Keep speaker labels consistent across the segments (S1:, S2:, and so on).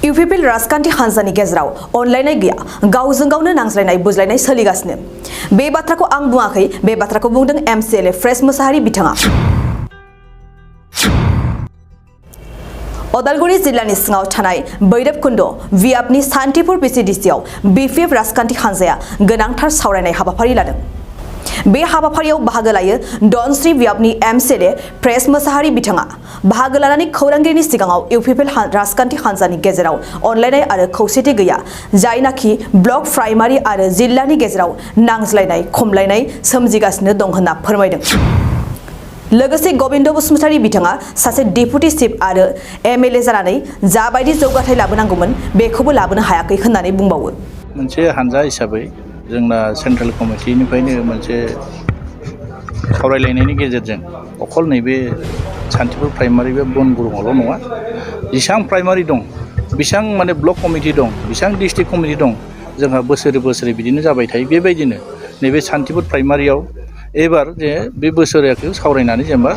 S1: UPL राजखान्थि हान्जानि गेजेराव अनलायनाय गैया गावजों गावनो नांज्लायनाय बुज्लायनाय सोलिगासिनो बे बाथ्राखौ आं बुङाखै बे बाथ्राखौ बुंदों MCLA फ्रेस मोसाहारि बिथाङा अदालगुरि जिल्लानि सिङाव थानाय बैरबकुन्द विआपनि सान्तिपुर BCDCआव BPF राजखान्थि हान्जाया गोनांथार सावरायनाय हाबाफारि लादों बे हाबाफारियाव बाहागो लायो डनश्री विआपनि MCLA फ्रेस मोसाहारि बिथाङा बाहागो लानानै खौरांगिरिनि सिगाङाव UPL राजखान्थि हान्जानि गेजेराव अनलायनाय आरो खौसेथि गैया जायनाखि ब्लक प्राइमारि आरो जिल्लानि गेजेराव नांज्लायनाय खमलायनाय सोमजिगासिनो दं होनना फोरमायदों लोगोसे गोविन्द बसुमतारी बिथाङा सासे डेपुटी चिफ आरो MLA जानानै जाबायदि जौगाथाय लाबोनांगौमोन बेखौबो लाबोनो हायाखै होननानै बुंबावो
S2: मोनसे हानजा हिसाबै जोंना सेन्ट्रेल कमिटिनिफ्रायनो मोनसे सावरायलायनायनि गेजेरजों अखल नैबे सान्तिपुर प्राइमारि बे बनगुरुङावल' नङा जेसेबां प्राइमारि दं बेसेबां माने ब्लक कमिटि दं बेसेबां डिस्ट्रिक्ट कमिटि दं जोंहा बोसोरै बिदिनो जाबाय थायो बेबायदिनो नैबे सान्तिपुर प्राइमारियाव एबार जे बे बोसोरखौ सावरायनानै जेनेबा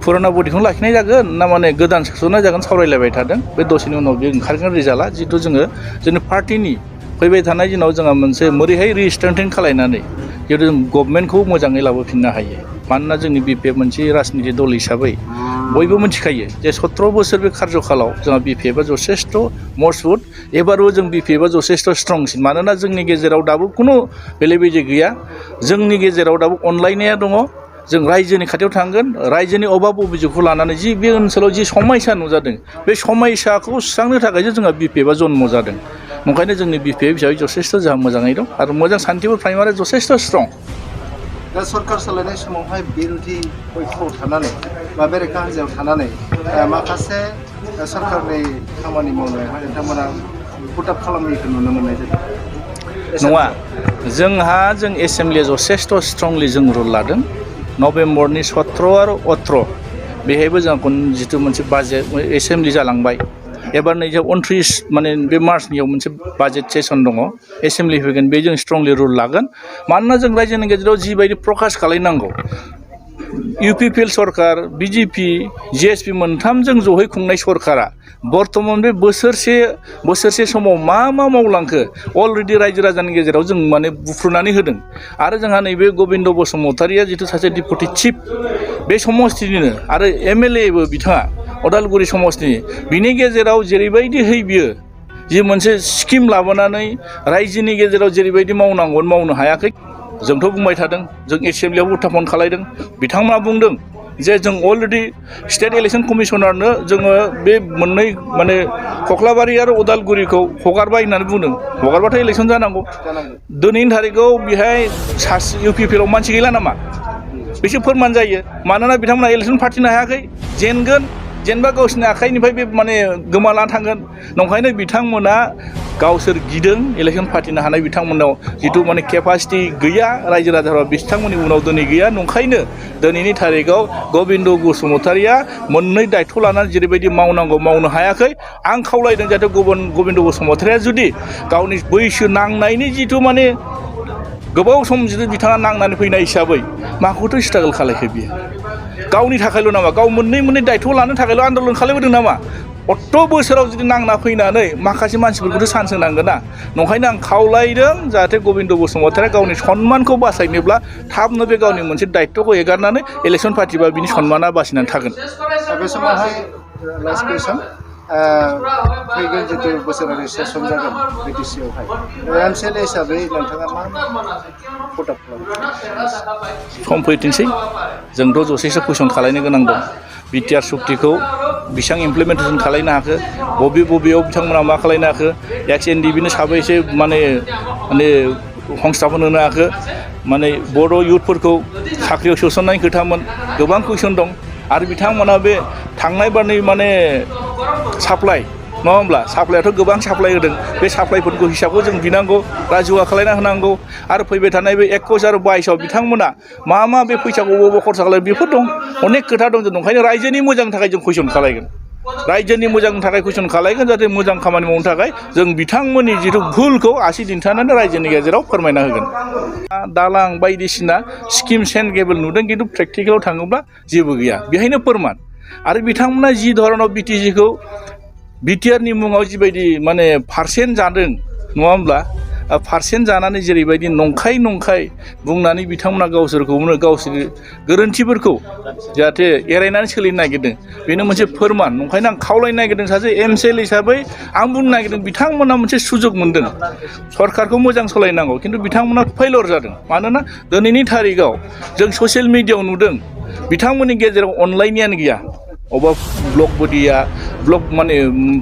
S2: पुराना बडिखौनो लाखिनाय जागोन ना माने गोदान सोसननाय जागोन सावरायलायबाय थादों बे दसेनि उनाव बे ओंखारगोन रिजाल्टआ जिहेतु जोङो जोंनि पार्टिनि फैबाय थानाय दिनाव जोंहा मोनसे मोरैहाय रिस्ट्रेंथेन खालायनानै जिहेतु जों गभर्नमेन्टखौ मोजाङै लाबोफिननो हायो मानोना जोंनि BPF मोनसे राजनिति दल हिसाबै बयबो मिथिखायो जे 17 बोसोर बे कार्यकालाव जोंहा BPFआ जथेस्थ' मजबुत एबारबो जों BPFआ जथेस्थ' स्ट्रंसिन मानोना जोंनि गेजेराव दाबो खुनु बेले बेजे गैया जोंनि गेजेराव दाबो अनलायनाया दङ जों रायजोनि खाथियाव थांगोन रायजोनि अभाब अभियोगखौ लानानै जि बे ओनसोलाव जि समस्या नुजादों बे समस्याखौ सुस्रांनो थाखायसो जोंहा BPFआ जन्म जादों ओंखायनो जोंनि BPF हिसाबै जथेस्थ' जोंहा मोजाङै दं आरो मोजां सान्तिपुर प्राइमारि जथेस्थ' स्ट्रं
S3: दा सरकार सालायनाय समावहाय बिरोधि पक्षआव थानानै बा बेरेखा हान्जायाव थानानै माखासे सरकारनि खामानि मावनायावहाय नोंथांमोना पुटआप खालामनायखौ नुनो मोननाय जादों
S2: नङा जों एसेम्ब्लिया जथेस्थ' स्ट्रंलि जों रुल लादों नभेम्बरनि 17 आरो 18 बेहायबो जोंहा जिथु मोनसे बाजेट एसेम्ब्लि जालांबाय एबार नै 29 माने बे मार्चनियाव मोनसे बाजेट सेसन दङ एसेम्ब्लि फैगोन बे जों स्ट्रंलि रुल लागोन मानोना जों रायजोनि गेजेराव जिबायदि प्रकाश खालायनांगौ UPL सरकार BJP GSP मोनथामजों जयै खुंनाय सरकारा बर्तमान बे बोसोरसे समाव मा मावलांखो अलरेडि रायजो राजानि गेजेराव जों माने बुफ्रुनानै होदों आरो जोंहा नैबे गोविन्द बसुमतारीया जिथु सासे डेपुटी चिफ बे समस्तिनिनो आरो MLAबो बिथाङा अदालगुरि समस्तिनि बिनि गेजेराव जेरैबायदिहै बियो जि मोनसे स्किम लाबोनानै रायजोनि गेजेराव जेरैबायदि मावनांगौमोन मावनो हायाखै जोंथ' बुंबाय थादों जों एसेम्ब्लियाव उत्थापन खालायदों बिथांमोना बुंदों जे जों अलरेडि स्टेट इलेक्शन कमिशनारनो जोङो बे मोननै माने कक्लाबारि आरो उदालगुरिखौ हगारबाय होननानै बुंदों हगारबाथाय इलेक्शन जानांगौ दिनैनि थारिखआव बेहाय UPLआव मानसि गैला नामा बेसो फोरमान जायो मानोना बिथांमोना इलेक्शन फाथिनो हायाखै जेनबा गावसोरनि आखाइनिफ्राय बे माने गोमालाना थांगोन नंखायनो बिथांमोना गावसोर गिदों इलेक्शन फाथिनो हानाय बिथांमोनाव जिथु माने केपासिटि गैया रायजो राजाफ्रा बिथांमोननि उनाव दिनै गैया नंखायनो दिनैनि थारिखआव गोविन्द बसुमतारीया मोननै दायथ' लानानै जेरैबायदि मावनांगौ मावनो हायाखै आं खावलायदों जाहाथे गोविन्द बसुमतारीया जुदि गावनि बैसो नांनायनि जिथु माने गोबाव सम जुदि बिथाङा नांनानै फैनाय हिसाबै माखौथो स्ट्रागल खालायखो बियो गावनि थाखायल' नामा गाव मोननै दायथ' लानो थाखायल' आन्दलन खालामबोदों नामा 8 बोसोराव जुदि नांना फैनानै माखासे मानसिफोरखौथ' सान्स होनांगोन ना नंखायनो आं खावलायदों जाहाथे गोविन्द बसुमतारीया गावनि सन्मानखौ बासायनोब्ला थाबनो बे गावनि मोनसे दायथ'खौ एगारनानै इलेक्शन पार्टिबा बिनि सन्माना बासिनानै थागोन
S3: बे समावहाय लास्ट कुइसन फैगोन जितु बोसोरारि सेसन जागोन BTCआवहाय MCLA हिसाबै नोंथाङा मा पुटआप खालामो
S2: सम फैथोंसै जोंथ' जथेस्थ' कुइसन खालायनो गोनां दं BTR सुक्तिखौ बेसेबां इमप्लिमेन्टेसन खालायनो हाखो बबेयाव बिथांमोना मा खालायनो हाखो XNDBनो साबैसे माने हंस्थापन होनो हाखो माने बर' इउथफोरखौ साख्रियाव सोसननायनि खोथामोन गोबां कुइसन दं आरो बिथांमोना बे थांनाय बारनि माने साप्लाइ नङा होमब्ला साप्लाइआथ' गोबां साप्लाइ होदों बे साप्लाइफोरखौ हिसाबखौ जों बिनांगौ राजुवा खालायना होनांगौ आरो फैबाय थानाय बे 21 आरो 22आव बिथांमोना मा बे फैसाखौ बबाव खरसा खालायो बेफोर दं अनेक खोथा दं जों ओंखायनो रायजोनि मोजांनि थाखाय जों कुइसन खालायगोन रायजोनि मोजांनि थाखाय कुइसन खालायगोन जाहाथे मोजां खामानि मावनो थाखाय जों बिथांमोननि जिथु भुलखौ आसि दिन्थिनानै रायजोनि गेजेराव फोरमायना होगोन दालां बायदिसिना स्किम सेन्ट गेबल नुदों खिन्थु प्रेक्टिकेलाव थाङोब्ला जेबो गैया बेहायनो फोरमान आरो बिथांमोना जि धरनाव BTCखौ बिटिआरनि मुङाव जिबायदि माने पार्सेन्ट जादों नङा होमब्ला पार्सेन्ट जानानै जेरैबायदि नंखाय बुंनानै बिथांमोना गावसोरखौनो गावसोरनि गोरोन्थिफोरखौ जाहाथे एरायनानै सोलिनो नागिरदों बेनो मोनसे फोरमान नंखायनो आं खावलायनो नागिरदों सासे एमसिएल हिसाबै आं बुंनो नागिरदों बिथांमोना मोनसे सुजुग मोनदों सरकारखौ मोजां सालायनांगौ खिन्थु बिथांमोना फेलर जादों मानोना दिनैनि थारिखआव जों ससियेल मिडियायाव नुदों बिथांमोननि गेजेराव अनलायनायानो गैया अबा ब्लक बडिया ब्लक माने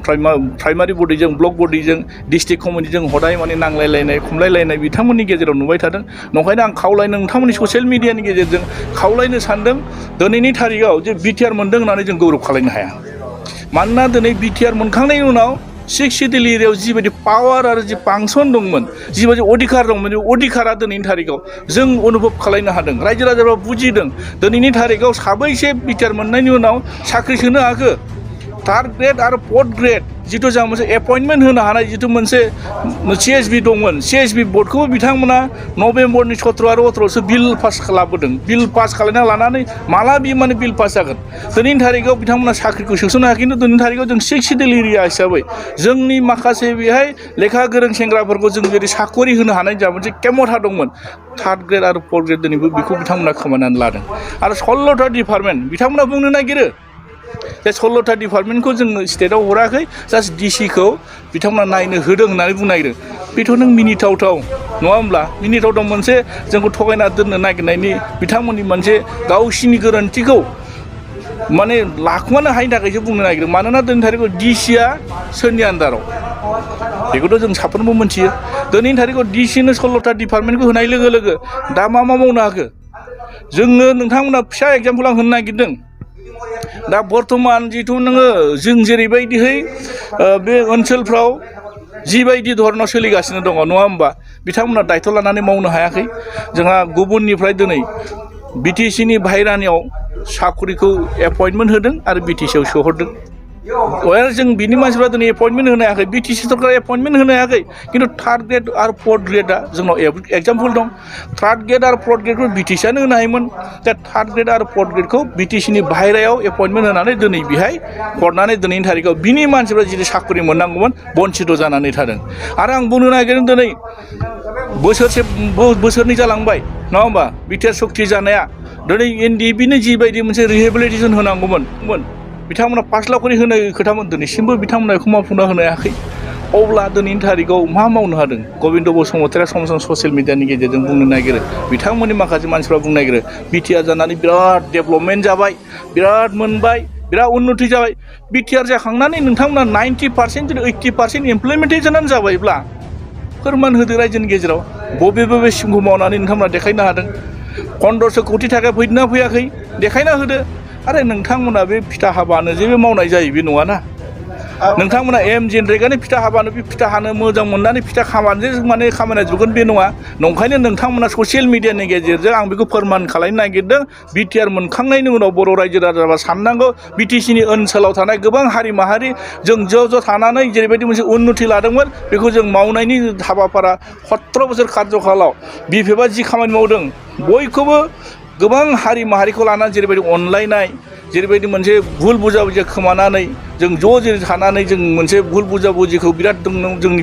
S2: प्राइमारि बडिजों ब्लक बडिजों डिस्ट्रिक्ट कमिटिजों हदाय माने नांलायलायनाय खमलायलायनाय बिथांमोननि गेजेराव नुबाय थादों नंखायनो आं खावलायनो नोंथांमोननि ससियेल मिडियानि गेजेरजों खावलायनो सानदों दिनैनि थारिखआव जे बिटिआर मोनदों होननानै जों गौरब खालायनो हाया मानोना दिनै बिटिआर मोनखांनायनि उनाव 6 सिडिउल एरियायाव जिबायदि पावार आरो जि फांसन दंमोन जिबायदि अधिकार दंमोन बे अधिकारा दिनैनि थारिखआव जों अनुभब खालायनो हादों रायजो राजाफ्रा बुजिदों दिनैनि थारिखआव साबैसे बिटिआर मोननायनि उनाव साख्रि सोनो हाखो थार्ड ग्रेड आरो फोर्थ ग्रेड जिथु जों मोनसे एपइन्टमेन्ट होनो हानाय जिथु मोनसे सिएसबि दंमोन सिएसबि बर्डखौ बिथांमोना नभेम्बरनि 17 आरो 18आवसो बिल पास खालामबोदों बिल पास खालामना लानानै माला बि माने बिल पास जागोन दिनैनि थारिखआव बिथांमोना साख्रिखौ सोसननो हायाखै खिन्थु दिनैनि थारिखआव जों 6 सिडिउल एरिया हिसाबै जोंनि माखासे बेहाय लेखा गोरों सेंग्राफोरखौ जों जेरै साकरि होनो हानाय जा मोनसे केमथा दंमोन थार्ड ग्रेड आरो फोर्थ ग्रेड दिनैबो बेखौ बिथांमोना खोमानानै लादों आरो 16था डिपार्टमेन्ट बिथांमोना बुंनो नागिरो जे 16था डिपार्टमेन्टखौ जों स्टेटआव हराखै जास्ट डिसिखौ बिथांमोना नायनो होदों होननानै बुंनो नागिरदों बेथ' नों मिनिथावथाव नङा होमब्ला मिनिथावथाव मोनसे जोंखौ थगायना दोननो नागिरनायनि बिथांमोननि मोनसे गावसिनि गोरोन्थिखौ माने लाखुमानो हायिनि थाखायसो बुंनो नागिरदों मानोना दिनैनि थारिखआव डिसिआ सोरनि आन्दाराव बेखौथ' जों साफ्रोमबो मोनथियो दिनैनि थारिखआव डिसिनो 16था डिपार्टमेन्टखौ होनाय लोगो लोगो दा मा मावनो हाखो जोंनो नोंथांमोना फिसा एग्जाम्पल आं होनो नागिरदों दा बर्थमान जिथु नोङो जों जेरैबायदिहै बे ओनसोलफ्राव जिबायदि धरनाव सोलिगासिनो दङ नङा होमबा बिथांमोना दायथ' लानानै मावनो हायाखै जोंहा गुबुननिफ्राय दिनै बिटिसिनि बाहेरानियाव साख्रिखौ एपइन्टमेन्ट होदों आरो बिटिसिआव सोहरदों जों बिनि मानसिफ्रा दिनै एपइन्टमेन्ट होनो हायाखै बिटिसि सरकार एपइन्टमेन्ट होनो हायाखै खिन्थु थार्ड ग्रेड आरो फोर्थ ग्रेडआ जोंनाव एग्जाम्पल दं थार्ड ग्रेड आरो फोर्थ ग्रेडखौ बिटिसिआनो होनो हायोमोन दा थार्ड ग्रेड आरो फोर्थ ग्रेडखौ बिटिसिनि बाहेरायाव एपइन्टमेन्ट होनानै दिनै बेहाय हरनानै दिनैनि थारिखआव बिनि मानसिफ्रा जिथु साख्रि मोननांगौमोन बन्सित जानानै थादों आरो आं बुंनो नागिरदों दिनै बोसोरनै जालांबाय नङा होमबा बिटिआर सक्ति जानाया दिनै एनडिएफबिनो जिबायदि मोनसे रिहेबिलिटेसन होनांगौमोन बिथांमोना 5 लाख करि होनाय खोथामोन दिनैसिमबो बिथांमोना बेखौ मावफुंना होनो हायाखै अब्ला दिनैनि थारिखआव मा मावनो हादों गबिन्द बसुमतारिया सम सम ससियेल मिडियानि गेजेरजों बुंनो नागिरो बिथांमोननि माखासे मानसिफ्रा बुंनो नागिरो बिटिआर जानानै बिराद डेभेलपमेन्ट जाबाय बिराद मोनबाय बिराद उन्नति जाबाय बिटिआर जाखांनानै नोंथांमोना 90% जुदि 80% इमप्लिमेन्टेसनानो जाबायब्ला फोरमान होदो रायजोनि गेजेराव बबे सिमखौ मावनानै नोंथांमोना देखायनो हादों 1500 कोटि थाखा फैदोंना फैयाखै देखायना होदो आरो नोंथांमोना बे फिथा हाबानो जेबो मावनाय जायो बे नङाना नोंथांमोना जेनरेगानि फिथा हाबानो बे फिथा हानो मोजां मोननानै फिथा खामानिजों माने खामानिया जोबगोन बे नङा नंखायनो नोंथांमोना ससियेल मिडियानि गेजेरजों आं बेखौ फोरमान खालामनो नागिरदों बिटिआर मोनखांनायनि उनाव बर' रायजो राजाफ्रा साननांगौ बिटिसिनि ओनसोलाव थानाय गोबां हारि माहारि जों ज' थानानै जेरैबायदि मोनसे उन्नति लादोंमोन बेखौ जों मावनायनि हाबाफारा 17 बोसोर कार्यकालाव बिपिएफआ जि खामानि मावदों बयखौबो गोबां हारि माहारिखौ लानानै जेरैबायदि अनलायनाय जेरैबायदि मोनसे भुल बुजाबुजि खोमानानै जों जेरै थानानै जों मोनसे भुल बुजाबुजिखौ बिराद दं जोंनि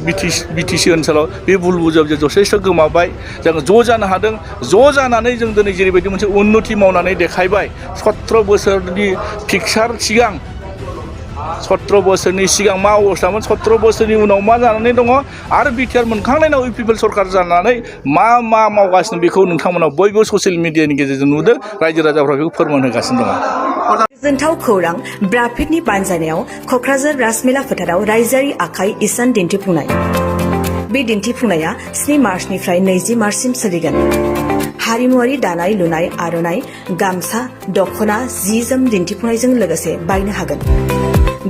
S2: बिटिसि ओनसोलाव बे भुल बुजाबुजिया जथेस्थ' गोमाबाय जों ज' जानो हादों ज' जानानै जों दिनै जेरैबायदि मोनसे उन्नति मावनानै देखायबाय 17 बोसोरनि फिक्सार सिगां 17 बोसोरनि सिगां मा अबस्थामोन 17 बोसोरनि उनाव मा जानानै दङ आरो बिटिआर मोनखांनायनि उनाव इउपिपिएल सरकार जानानै मा मावगासिनो बेखौ नोंथांमोना बयबो ससियेल मिडियानि गेजेरजों नुदों रायजो राजाफ्रा बेखौ फोरमान होगासिनो दङ
S1: गोजोनथाव खौरां ब्राफिडनि बानजायनायाव क'क्राझार राजमेला फोथाराव रायजोआरि आखाइ इसान दिन्थिफुंनाय बे दिन्थिफुंनाया 7 मार्चनिफ्राय 20 मार्चसिम सोलिगोन हारिमुआरि दानाय लुनाय आर'नाइ गामसा दख'ना जि जोम दिन्थिफुंनायजों लोगोसे बायनो हागोन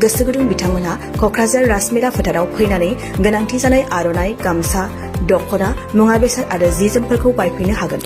S1: गोसो गुदुं बिथांमोनहा क'क्राझार राजमेला फोथाराव फैनानै गोनांथि जानाय आर'नाइ गामसा दख'ना मुवा बेसाद आरो जि जोमफोरखौ बायफैनो हागोन